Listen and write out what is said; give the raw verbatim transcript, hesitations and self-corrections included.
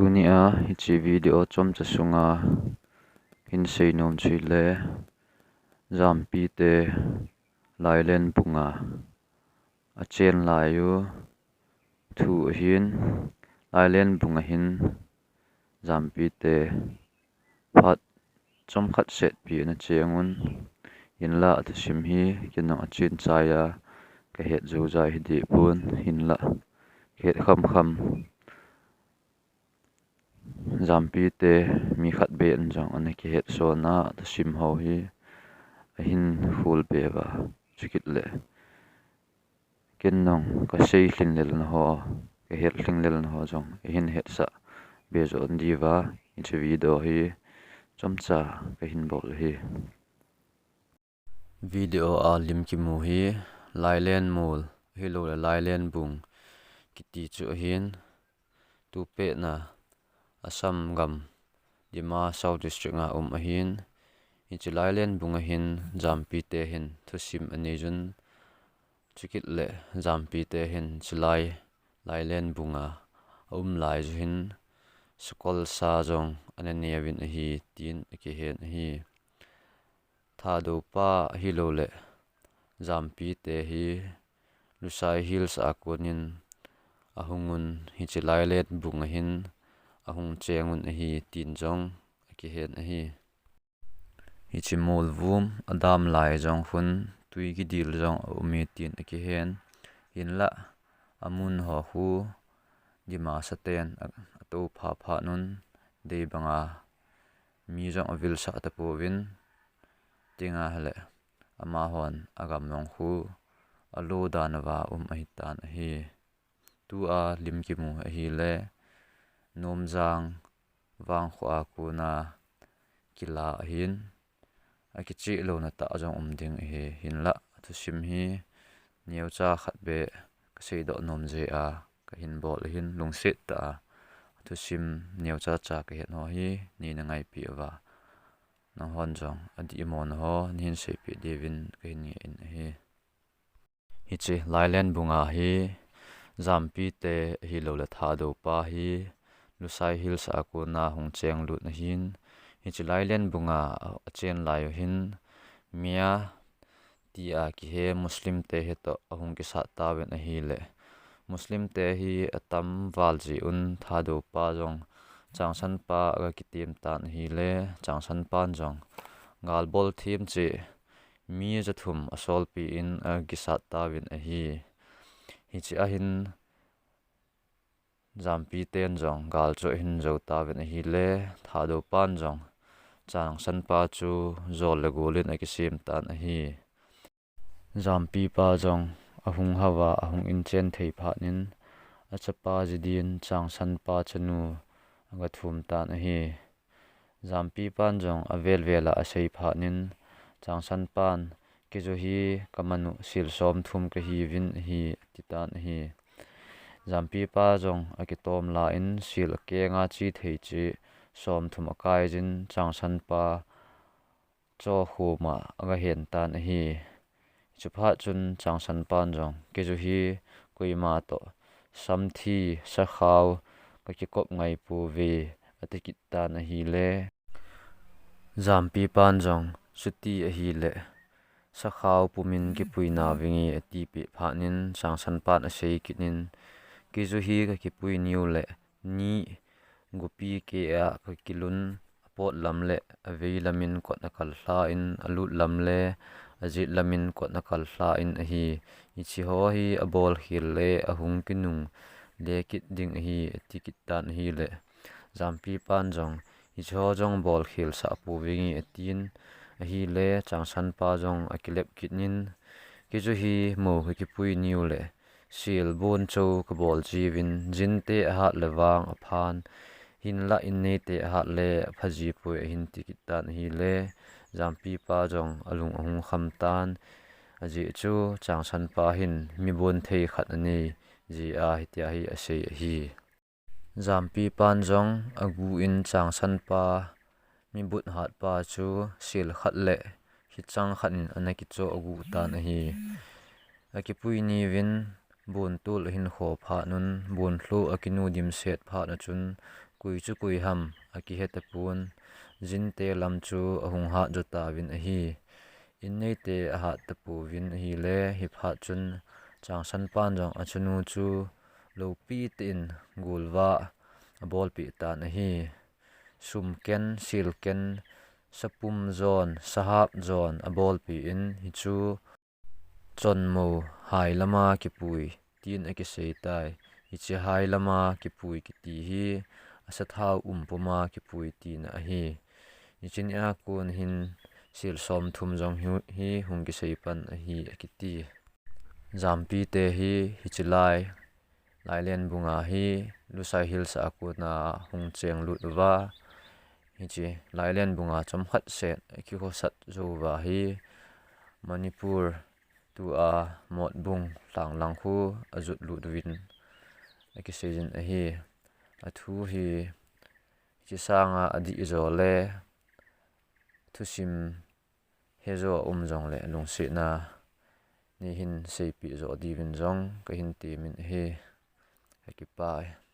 Tunia hiche video chomcha sunga hin seinom chu hile, Jampite Lailen bunga achen lai u thu ahin, Lailen bunga hin Jampite phat chomkhat setpi ana cheng un, hinlah athusim hi kei nong achin chaiya kahet jou jeh hi dipon, hinlah kahet khamkham. Jampite mi khat beh in jong ana kihet sona athusim ho hi ahin khol be uva, chukit le kei nong kasei lhinglel na ho, kahet lhinglel na ho jong ahin hetsah be jo diuva, hiche video hi chomcha kahin bol ahi. Video a lim kimu hi Lailen mol, hilou le Lailen bung kiti chu ahin, tupetna Assam gam Dima Hasao District a um ahin, hiche Lailen bunga hin Jampite hin thusim anei jun, chukit le Jampite hin chulai Lailen bunga aum lai u hin sakol sa jong ana neuvin ahi tin akihen ahi. Thadou pa hilou le Jampite hi Lushai Hills a konin ahung un, hiche Lailen bunga hin ahung cheng un ahi tin jong akihen ahi. Hiche mol vum adam lai jong khun tui kidil jong aum e tin akihen. Hinlah amun ho khu Dimasa ten a, ato phapha un, dei banga mi jong avilsah tapouvin, tinga hile amahon agam jong khu alo dan uva um ahitan ahi. Tua lim kimu ahile Nomjang vangkho a kona kila ahin, akicheh louna tah jong um ding ahi, hinlah athusim hi neocha khat beh kaseidoh nom jeh a kahin bol ahin, lungset tah a athusim neocha cha kahet ho hi neina ngaipi uva, nanghon jong adihmo na ho nahin seipeh diuvin kahin ngeh in ahi. Hiche Lailen bunga hi Jampite hilou le Thadou pa hi Lushai Hills a kona hung cheng lut ahin, hiche Lailen bunga achen lai u hin Mia tia kihe Muslim te hitoh ahung kisat tauvin ahile, Muslim te hi atam val jeh un Thadou pa jong Changsan pa aga kitem tan ahile, Changsan pan jong gal bol them cheh mi jathum asolpi in aga kisat tauvin ahi. Hiche ahin Jampiten jong gal chu ahin jou tauvin ahile, Thadou pan jong Changsan pa chu jol le gol in akisem tan ahi. Jampi pa jong ahung hao a, ahung inchen thei phat in, achapa jidin Changsan pa chanu aga thum tan ahi. Jampi pan jong avel vel a asei phat in, Changsan pan, kei joh hi kaman u sil somthum kahiuvin ahi, ati tan ahi. Jampi pa jong akitom la in, sil akenga che thei cheh somthum akai jin, Changsan pa cho khom a aga hen tan ahi. Chuphat chun Changsan pan jong, kei joh hi koima toh samthi sakhao kakikop ngai pouve, ati kit tan ahile, Jampi pan jong, chuti ahile sakhao pumin kipui nauvinge, ati peh phat in, Changsan pan asei kit in, kei joh hi kakipui niu le ni gupi keh a kakilun, apot lam le avei lam in kot akal lha in, alut lam le ajet lam in kot akal lha in ahi. Hiche ho hi abol khel le ahung kinungle kit ding ahi, ati kit tan ahile, Jampi pan jong, hiche ho jong bol khel sah pouvinge, atin ahile, Changsan pa jong akilep kit in, kei joh hi mou kakipui niu le sil bon cho kabol jiuvin, jin te ahat le vang aphan, hinlah in nei te ahat le apha ji poi, ahin ti kit tan ahile, Jampi pa jong alung ahung kham tan. Ajeh chu Changsan pa hin mi bon thei khat anei jeh a hitia hi asei ahi. Jampi pan jong agu in Changsan pa, mi but hat pa chu sil khat le khichang khat in ana kicho agu tan ahi. Akipui niuvin, bon tol ahin kho phat un, bon lhu akinu dimset phat un chun, Kui chu kui ham, akihe tapon, jinte lam chu ahung hat jo tauvin ahi. Inneite ahat tapouvin ahile, hiphat chun Changsanpan jong achanu chu lopi tah in golvah abolpeh tan ahi. Sum ken, sil ken, sapum jon, sahap jon abolpeh in, hichu chonmo hai lama kipui tin akisei tai. Hiche hai lama kipui kiti hi asathau um puma kipui tina ahi. Hiche nia kon hin sil somthum jong hi, hi hung kisei pan ahi akiti. Jampite hi hiche lai, Lailenbung a hi Lushai Hills a kona hung chenglut uva, hiche Lailenbung a chomkhat seh akikhosat jou uva hi Manipur tua Motbung lhanglang khu ajutlut uvin akiseijin ahi. Athu hi hiche sanga adih jo le thusim hejo aum jongle lungsetna neihin seipeh jo diuvin jong kahin temin ahi. Kakipah e.